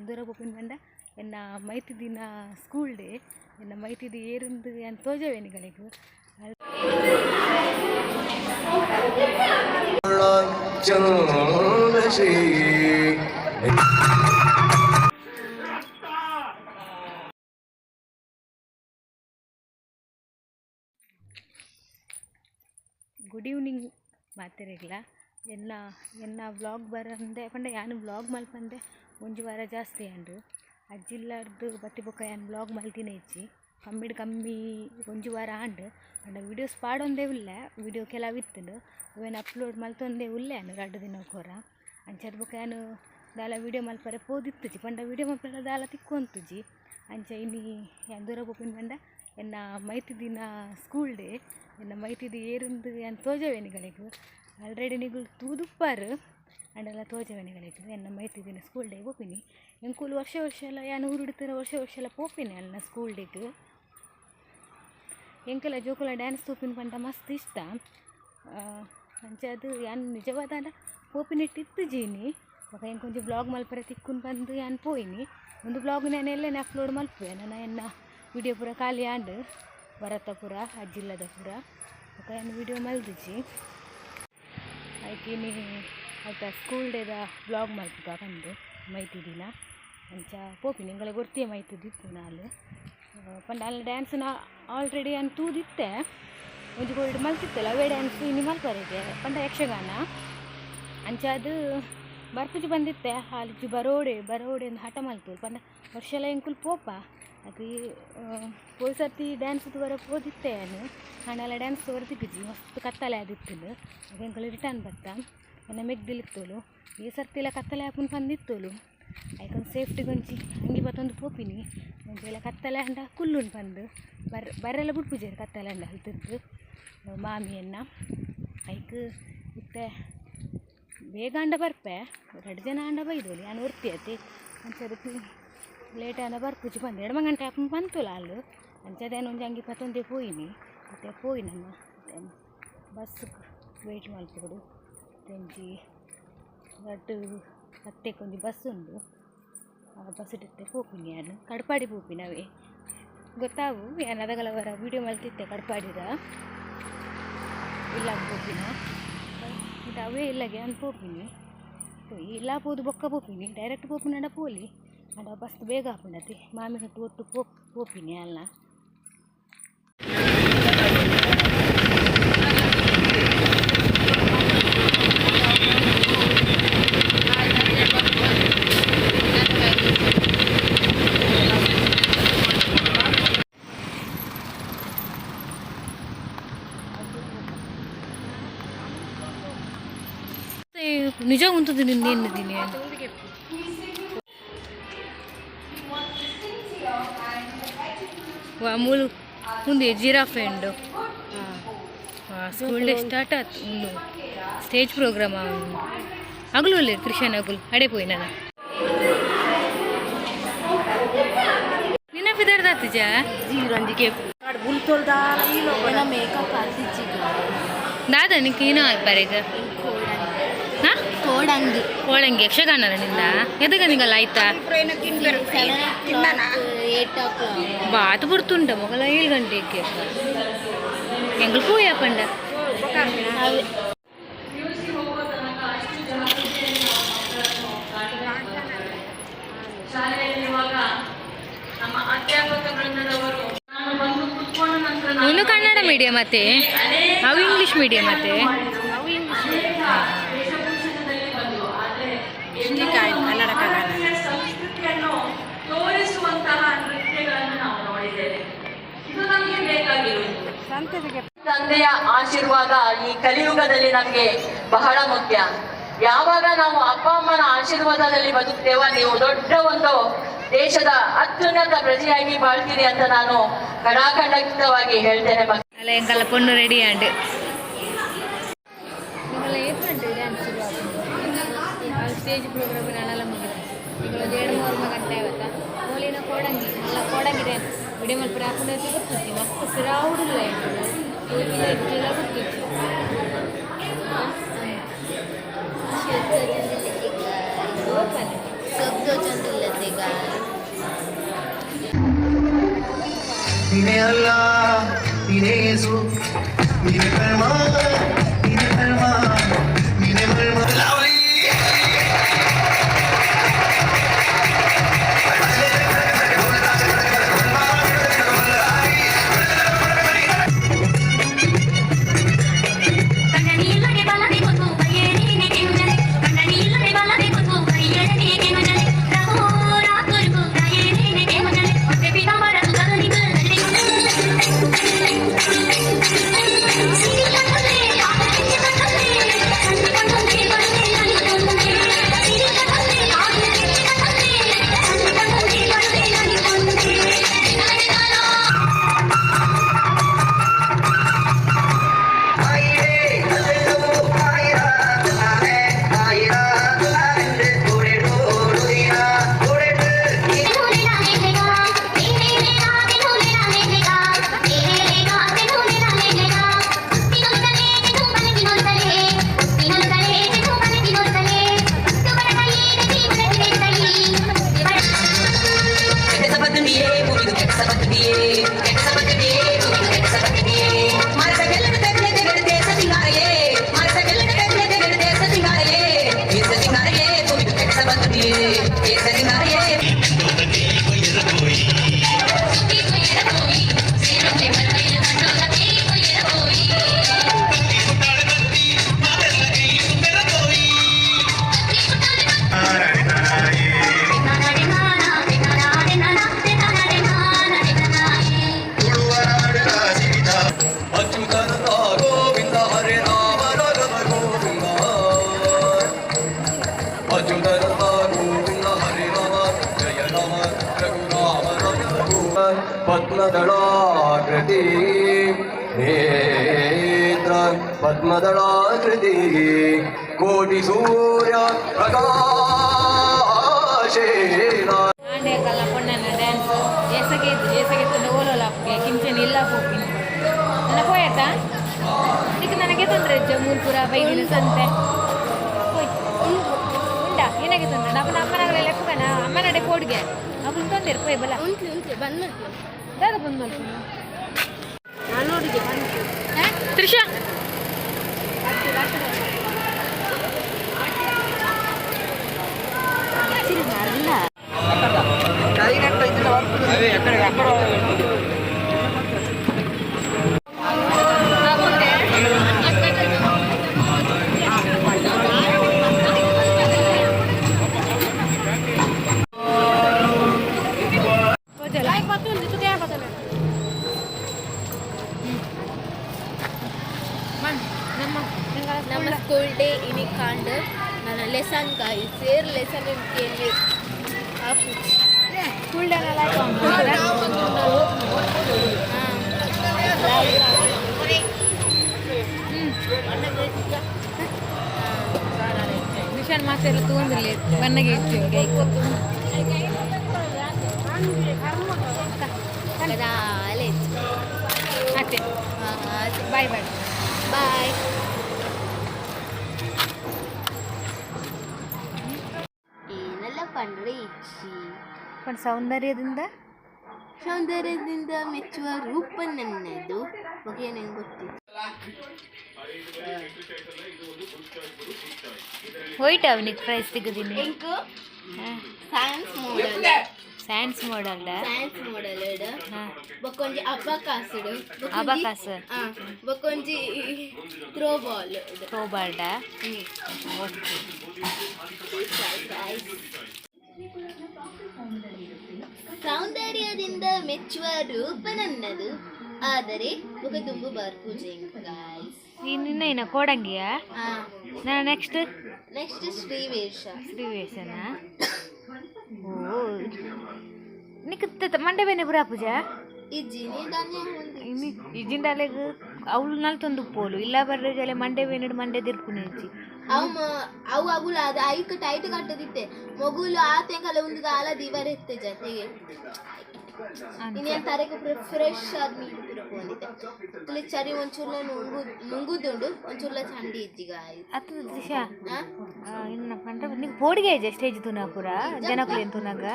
ದೂರ ಪೋಪಿನ ಪಂಡ ಎನ್ನ ಮೈತಿದಿನ ಸ್ಕೂಲ್ ಡೇ. ಎನ್ನ ಮೈತಿದಿ ಏರುಂದು ಯಾನ್ ತೋಜವೆ ನಿಗಲೆಗ್. Good evening ಮಾತೆರೆಗ್ಲ. ಎನ್ನ ಎನ್ನ ವ್ಲಾಗ್ ಬರಂದೆ ಪಂಡ ಯಾನ್ ವ್ಲಾಗ್ ಮಲ್ಪಂದೆ ಒಂಜಿ ವಾರ ಜಾಸ್ತಿ ಆಂಡ್. ಅಜ್ಜಿಲ್ಲಾರ್ದು ಬತ್ತಿ ಬೊಕ್ಕ ಯಾನ್ ವ್ಲಾಗ್ ಮಲ್ತಿನ ಇಜ್ಜಿ. ಕಮ್ಮಿಡ್ ಕಮ್ಮಿ ಒಂಜಿ ವಾರ ಆಂಡ್. ಪಂಡ ವೀಡಿಯೋಸ್ ಪಾಡೊಂದೇ ಉಲ್ಲೆ, ವೀಡಿಯೋ ಕೆಲವು ಇತ್ತುಂಡು, ಅವೆನ್ ಅಪ್ಲೋಡ್ ಮಲ್ತೊಂದೇ ಉಲ್ಲೆ ಯಾನ್ ರಡ್ಡ್ ದಿನಕ್ಕೊರ. ಅಂಚಾದ್ ಬೊಕ್ಕ ಯಾನ್ ದಾಲ ವೀಡಿಯೋ ಮಲ್ಪರೆ ಪೋದಿತ್ತುಜಿ. ಪಂಡ ವೀಡಿಯೋ ಮಲ್ಪರೆ ದಾಲ ತಿಕ್ಕೊಂತುಜಿ. ಅಂಚ ಇನಿ ಯಾನ್ ದೂರ ಪೋಪಿನ ಪಂಡ ಎನ್ನ ಮೈತಿದಿನ ಸ್ಕೂಲ್ ಡೇ. ಎನ್ನ ಮೈತಿದಿ ಏರುಂದು ಯಾನ್ ತೋಜವೆ ನಿಗಲೆಗ್. ಆಲ್ರೆಡಿ ನಿಗುಲು ತೂದುಪ್ಪಾರು ಅಂಡಲ ತೋಜವೆ ನಿಗಲೆಗ್. ಎನ್ನ ಮೈತಿದಿನ ಸ್ಕೂಲ್ ಡೇ ಪೋಪಿನಿ. ಎಂಕುಲು ವರ್ಷ ವರ್ಷ ಎಲ್ಲ ಯಾನ್ ಊರುಡುತ್ತಿನ ವರ್ಷ ವರ್ಷ ಎಲ್ಲ ಪೋಪಿನಿ ಅಲ್ನ ಸ್ಕೂಲ್ ಡೇಗ್. ಎಂಕಲ ಜೋಕುಲ ಡ್ಯಾನ್ಸ್ ತೂಪಿನ ಪಂಡ ಮಸ್ತ್ ಇಷ್ಟ. ಅಂಚಾದ್ ಯಾನ್ ನಿಜವಾದಾಂಡ ಪೋಪಿನೆಟ್ ಇತ್ತುಜಿ ಇನಿ. ಬೊಕ ಎಂಕೊಂಜಿ ವ್ಲಾಗ್ ಮಲ್ಪರೆ ತಿಕ್ಕುನ್ ಪಂದ್ ಯಾನ್ ಪೋಯಿನಿ. ಒಂದು ವ್ಲಾಗ್ ಯಾನ್ ಎಲ್ಲೆನೆ ಅಪ್ಲೋಡ್ ಮಲ್ಪುವೆ. ನನ ಎನ್ನ ವಿಡಿಯೋ ಪೂರ ಖಾಲಿ ಆಂಡ್, ಬರತ ಪೂರ ಅಜ್ಜಿಲ್ಲದ ಪೂರ. ಬೊಕ ಯಾನ್ ವಿಡಿಯೋ ಮಲ್ದಿಜಿ. ಐಕ್ ಇನಿ ಐತ ಸ್ಕೂಲ್ ಡೇದ ವ್ಲಾಗ್ ಮಲ್ಪುಗ ಪಂದ್ ಮೈತಿದಿನ. ಅಂಚ ಪೋಪಿನಿ. ಎಂಕಲೆ ಗೊತ್ತಿಯೇ ಮೈತಿದಿಪ್ಪು ನಾಲ್ ಪಂಡ ಅಲ್ಲ ಡ್ಯಾನ್ಸ್ನ ಆಲ್ರೆಡಿ ಯಾನ್ ತೂದಿತ್ತೆ. ಒಂಜಿ ಕೋಲ್ಡ್ ಮಲ್ತಿತ್ತಲ್ಲ ಅವೇ ಡ್ಯಾನ್ಸ್ ಇನಿ ಮಲ್ಪರೆಗೆ ಪಂಡ ಯಕ್ಷಗಾನ. ಅಂಚಾದ್ ಬರ್ಪುಜಿ ಬಂದಿತ್ತೆ. ಆಲಿಜ್ಜಿ ಬರೋಡೆ ಬರೋಡೆ ಅಂದ್ ಹಠ ಮಲ್ತುಲು. ಪಂಡ ವರ್ಷಲ ಎಂಕುಲು ಪೋಪ ಅದು ಪೋಯಿ ಸರ್ತಿ ಡ್ಯಾನ್ಸ್ ತೂವರೆ ಪೋದಿತ್ತೆ ಯಾನ್. ಆಂಡಲ ಡ್ಯಾನ್ಸ್ ತೂವರೆ ತಿಕ್ಕಿಜಿ, ಮಸ್ತ್ ಕತ್ತಲೆ ಆದಿತ್ತುಂಡು. ಅಗ ಎಂಕುಲು ರಿಟರ್ನ್ ಬತ್ತ. ಎನ್ನ ಮೆಗ್ದಿಲಿತ್ತೋಲು. ಈ ಸರ್ತಿಲ ಕತ್ತಲೆ ಆಪುಂಡು ಪಂದಿತ್ತೋಲು. ಐಕೊಂದು ಸೇಫ್ಟಿಗೆ ಒಂಜಿ ಅಂಗಿ ಪತ್ತೊಂದು ಪೋಪಿನಿ. ಒಂಜಿ ವೇಳೆ ಕತ್ತಲೆ ಆಂಡ ಕುಲ್ಲುಂಡು ಪಂದ್ ಬರೆಲ್ಲ ಬುಡ್ಪುಜೆರ್ ಕತ್ತಲೆ ಆಂಡ ಅಲ್ತದ್ದು ಮಾಮಿಯನ್ನ. ಐಕ್ ಇತ್ತೆ ಬೇಗ ಆಂಡ ಬರ್ಪೆ, ರಡ್ಡ್ ಜನ ಆಂಡ ಬೈದೋಲಿ, ಯಾನ್ ಒರ್ತಿ ಅತೆ. ಅಂಚ ಅದಕ್ಕೆ ಲೇಟ್ ಆಂಡ ಬರ್ಪುಜಿ ಪಂದ್ ಎಡ್ಮ ಗಂಟೆ ಆಪುಂಡು ಪಂತುಲ ಅಲ್ಲು. ಅಂಚಾದ್ ಯಾನ್ ಒಂಜಿ ಅಂಗಿ ಪತ್ತೊಂದೇ ಪೋಯಿನಿ. ಇತ್ತೆ ಪೋಯಿ ನಮ್ಮ ಬಸ್ ವೇಟ್ ಮಲ್ಪೊಡು. ಒಂಜಿ ರಡ್ಡ್ ಪತ್ತೆಕ್ ಒಂಜಿ ಬಸ್ ಉಂಡು. ಆ ಬಸ್ ಇತ್ತೆ ಪೋಪಿನಿ ಯಾನ್. ಕಡ್ಪಾಡಿ ಪೋಪಿನಿ ಅವೇ ಗೊತ್ತಾವು. ಯಾನ್ ಅದಗಲ ವರ ವೀಡಿಯೋ ಮಲ್ತಿತ್ತೆ ಕಡ್ಪಾಡಿದ ಇಲ್ಲಾಗ ಪೋಪಿನ. ಇತ್ತೆ ಅವೇ ಇಲ್ಲಗೆ ಯಾನ್ ಪೋಪಿನಿ. ಇಲ್ಲ ಪೋದು ಬೊಕ್ಕ ಪೋಪಿನಿ. ಡೈರೆಕ್ಟ್ ಪೋಪಿನಡ ಪೋಲಿ ಆಂಡ ಬಸ್ ಬೇಗ ಆಪುಂಡತೆ. ಮಾಮಿನೊಟ್ಟು ಒಟ್ಟು ಪೋಪಿನಿ ಅಲ್ಲ. ನಿಜ ಉಂತುದು ನಿನ್ನೇನು. ಮೂಲು ಮುಂದೆ ಜಿರಾಫೆ ಉಂಡು. ಸ್ಕೂಲ್ ಡೇ ಸ್ಟಾರ್ಟ್ ಆಯ್ತು. ಉಂಡು ಸ್ಟೇಜ್ ಪ್ರೋಗ್ರಾಮ್ ಉಂಡು. ಅಗಲು ಒಳ್ಳೆ ಕ್ರಿಶನ್ ಅಗುಲು ಅಡೆ ಪೋಯಿ ನಾನು ನಿನ್ನ ಪಿದರ್ದಾತಿಜ. ದಾದ ನಿಕ್ ಏನೋ ಅಲ್ಪರೇಗ ಕೋಡಂಗಿ. ಕೋಳಂಗಿ ಯಕ್ಷಗಾನ ನಿಂದ ಎದಗ ನಿಂಗಲ್ಲ ಆಯ್ತಾ? 8 o'clock. Bath ಬರ್ತುಂಡ ಮೊಗಲ 7 ಗಂಟೆಗೆ ಎಂಗಳು ಪೋಯ ಪಂಡ. ನೀನು ಕನ್ನಡ ಮೀಡಿಯಂ ಮತ್ತೆ ಅವು ಇಂಗ್ಲಿಷ್ ಮೀಡಿಯಂ ಮತ್ತೆ? ಸಂಸ್ಕೃತಿಯನ್ನು ತೋರಿಸುವಂತಹ ನೃತ್ಯಗಳನ್ನು ನಾವು ನೋಡಿದ್ದೇವೆ. ಇದು ನಮಗೆ ಬೇಕಾಗಿರುವುದು. ತಂದೆಯ ಆಶೀರ್ವಾದ ಈ ಕಲಿಯುಗದಲ್ಲಿ ನಮಗೆ ಬಹಳ ಮುಖ್ಯ. ಯಾವಾಗ ನಾವು ಅಪ್ಪ ಅಮ್ಮನ ಆಶೀರ್ವಾದದಲ್ಲಿ ಬದುಕ್ತೇವೋ, ನೀವು ದೊಡ್ಡ ಒಂದು ದೇಶದ ಅತ್ಯುನ್ನತ ಪ್ರಜೆಯಾಗಿ ಬಾಳ್ತೀರಿ ಅಂತ ನಾನು ಕಡಾಖಂಡಿತವಾಗಿ ಹೇಳ್ತೇನೆ. ಅಲ್ಲ ಎಂಕಲ್ಲ ಪೊಣ್ಣು ರೆಡಿ ಆಂಡ್ ಸ್ಟೇಜ್ ಪ್ರೋಗ್ರಾಮ್ ನಾನೆಲ್ಲ ಮುಗಿದು ಈಗ ಒಂದು 2-3 ಗಂಟೆ ಆಗುತ್ತಾ. ಮೋಲಿನ ಕೋಡಂಗಿ ಅಲ್ಲ ಕೋಡಂಗಿ ಡ್ಯಾನ್ಸ್ ವಿಡಿಯೋ ಮಲ್ಪರೆ ಹಾಕೊಂಡು ಗೊತ್ತಿತ್ತು. ಮಸ್ತ್ ಕ್ರೌಡ್ ಇಲ್ಲ, ಇಲ್ಲ ಗೊತ್ತಿತ್ತು. ಸೊಗ್ದೋಚೊಂದುಲ್ಲತೆ. ನೀನೇ ಅಲ್ಲ, ನೀನೇ ಯೇಸು, ನೀನೇ ಕರ್ಮ, ನೀನೇ ಕರ್ಮ, ನೀನೇ ಮರ್ಮ. ಕಣ್ಣನಿಲ್ಲದೆ ಬಲದೆ ಕೊತ್ತು ಬಯಲೇನೆ ಕೆನುಜಲೆ, ಕಣ್ಣನಿಲ್ಲದೆ ಬಲದೆ ಕೊತ್ತು ಬಯಲೇನೆ ಕೆನುಜಲೆ, ರಘುರ ಕುರುಕು ರಾಯೇನೆ ಕೆನುಜಲೆ, ಮತ್ತೆ ಪಿತಾಂಬರ ಸುತನಿಗ ಅಚ್ಯುತನಂದ ಗೋವಿಂದ ಹರೇ ರಾಮ ರಾಘವ ಗೋವಿಂದ, ಅಚ್ಯುತನಂದ ಗೋವಿಂದ ಹರೇ ರಾಮ ಜಯ ರಾಮ ರಘುರಾಮ ರಾಘವ ಗೋವಿಂದ. ಪದ್ಮದಳಾಕೃತಿ ನೇತ್ರ ಪದ್ಮದಳಾಕೃತಿ ಕೋಟಿ ಸೂರ್ಯ ಪ್ರಕಾಶೇನ. ಆಂಡೆ ಕಲ್ಲ ಪೊಣ್ಣನ ಡ್ಯಾನ್ಸ್ ಏಸಗೆ ಇದ್ದು ಏಸಗೆ ತಂದೆ ಓಲೋಲಾಪ್ಗೆ ಕಿಂಚನ್ ಇಲ್ಲ ಪೋಪಿನ ನನ್ನ ಪೋಯತ ಈಗ ನನಗೆ ತೊಂದರೆ ಜಮೂಲ್ಪುರ ಬೈದಿನ ಸಂತೆ ಹೋಯ್ ಉಂಡಾ ಏನಾಗೆ ತೊಂದರೆ ನಮ್ಮ ಅಮ್ಮನಗಳೆಲ್ಲ ಲೆಕ್ಕನ ಅಮ್ಮನಡೆ ಪೋಡ್ಗೆ ಅప్పుడు ತೊಂದರೆ ಪೋಯ್ ಬಲ. ಉಂಟ್ಲಿ ಉಂಟ್ಲಿ ಬಂದ್ ಮಾಡ್ತೀನಿ. ದಾದ ಬಂದ್ ಮಲ್ಪುನು. ನಾನು ನೋಡಿದೆ ಬಂತು. ತ್ರಿಷಾ. ನಮ್ಮ ಸ್ಕೂಲ್ ಡೇ ಇನಿ ಕಾಂಡ್ ನನ್ನ ಲೆಸನ್ ಕಾಯಿ ಸೇರ್ ಲೆಸನ್ ಕೇಳಿ. ಸ್ಕೂಲ್ ಡೇ ನಿಶಾನ್ ಮಾತೆಲ್ಲ ತಗೊಂಡಿಲ್ಲ ಬನ್ನಗೆ ಇತ್ತು. ಅತ್ತೆ, ಬಾಯ್ ಬಾಯ್. ಬಾಯ್. ಏನೆಲ್ಲ ಪಂಡ್ರೆ ಇಚ್ಚಿ. पण ಸೌಂದರ್ಯದಿಂದ ಸೌಂದರ್ಯದಿಂದ ಮೆಚ್ಚುವ ರೂಪ ನನ್ನದು ಬಗ್ಗೆ ನಂಗೆ ಗೊತ್ತಿತ್ತು. ಹೋಯ್ತು ಅವನಿಗೆ ಪ್ರೈಸ್ ತೆಗೆದೀನಿ. ಎಂಕು ಸೈನ್ಸ್ ಮಾಡಲ್. ಸೈನ್ಸ್ ಮಾಡಲ್. ಸೈನ್ಸ್ ಮಾಡಲ್ ಬೊಕ್ಕೊಂಜಿ ಅಬ್ಬಕಾಸುಡು. ಅಬಕಾಸ್. ಬೊಕ್ಕೊಂಜಿ ಥ್ರೋ ಬಾಲ್. ಥ್ರೋ ಬಾಲ್ಡ. ಸೌಂದರ್ಯದಿಂದ ಮೆಚ್ಚುವ ರೂಪ ನನ್ನದು, ಆದರೆ ಮುಖ ತುಂಬು ಬರ್ಪುಜೆ ಗಾಯ್ಸ್. ನಿನ್ನ ಇನ್ನ ಕೋಡಂಗಿಯಾ? ನಾನು ನೆಕ್ಸ್ಟ್. ನೆಕ್ಸ್ಟ್ ಶ್ರೀವೇಶ. ಶ್ರೀವೇಶನ. ಓ ನಿಕ್ ಮಂಡೆ ಬೇನೆ ಪುರಾ ಪೂಜಾ. ಇಜ್ಜಿನಿ ದಾನ್ಯ ಹೊಂದಿ. ಇನ್ನು ಇಜ್ಜಿಂಡಾಲೆಗ್ ಅವಳು ನಲ್ ತಂದು ಪೋಲು ಇಲ್ಲ ಬರ್ರೆ ಜಲೆ ಮಂಡೆ ಬೇನಿಡ್ ಮಂಡೆ ದಿರ್ಪುನಿ ಇಜ್ಜಿ. ಅವು ಅವು ಅಗುಲ ಅದು ಐಕ್ ಟೈಟ್ ಕಟ್ಟದಿತ್ತೆ ಮೊಗುಲು ಆ ತೆಂಕಲ ಒಂದು ದಾಲ ದಿವರ ಇತ್ತೆ ಜೊತೆಗೆ. ಇನಿ ಯಾನ್ ತರೆಕ್ ಪೂರ ಫ್ರೆಶ್ ಆದ್ ಮೀದ್ ಪೂರ ಪೋವೊಂದಿತ್ತೆ. ತುಲೆ ಚರಿ ಒಂಚೂರ್ಲ ನುಂಗು ನುಂಗುದುಂಡು, ಒಂಚೂರ್ಲ ಚಂಡಿ ಇಜ್ಜಿ ಗಾಯ್ಸ್. ಅತ್ತು ದಿಶಾ. ಆ. ಇನ್ನ ಪಂಡ ನಿಂಗೆ ಪೋಡಿಗೆ ಆಯ್ಜ ಸ್ಟೇಜ್ ತೂನ ಪೂರ ಜನಕುಲೆನ್ ತೂನಗ?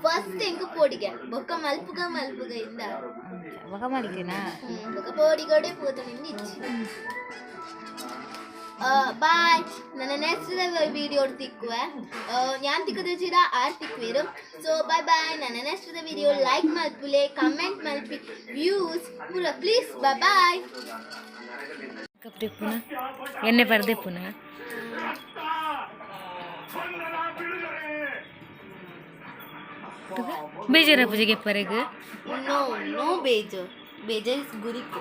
ಫಸ್ಟ್ ಎಂಕ್ ಪೋಡಿಗೆ, ಬೊಕ್ಕ ಮಲ್ಪುಗ ಮಲ್ಪುಗ ಇಂದ. ಬೊಕ ಮಲ್ತಿನಾ? ಬೊಕ ಪೋಡಿಗೋಡೆ ಪೋತುಂಡು ಇಜ್ಜಿ. ಬಾಯ್, ನನ್ನ ನೆಕ್ಸ್ಟ್ ವಿಡಿಯೋ ತಿಕ್ಕುವೆ. ಯಾನ್ ತಿಕ್ಕುದಿಜಿಡ ಆರ್ ತಿಕ್ಕುವೆರು. So bye bye. ನನ್ನ ನೆಕ್ಸ್ಟ್ ವಿಡಿಯೋ ಲೈಕ್ ಮಲ್ಪುಲೆ, ಕಮೆಂಟ್ ಮಲ್ಪಿ, ವ್ಯೂಸ್ ಪೂರ ಪ್ಲೀಸ್. Bye bye. ಕಪ್ ಎಣ್ಣೆ ಪರ್ದೆಪ್ಪುನ. ಬೇಜಾರ ಪೂಜೆಗೆ ಪರೆಗ್? ನೋ ನೋ, ಬೇಜಾರ್. ಬೇಜಾರ್ is ಗುರಿಕು.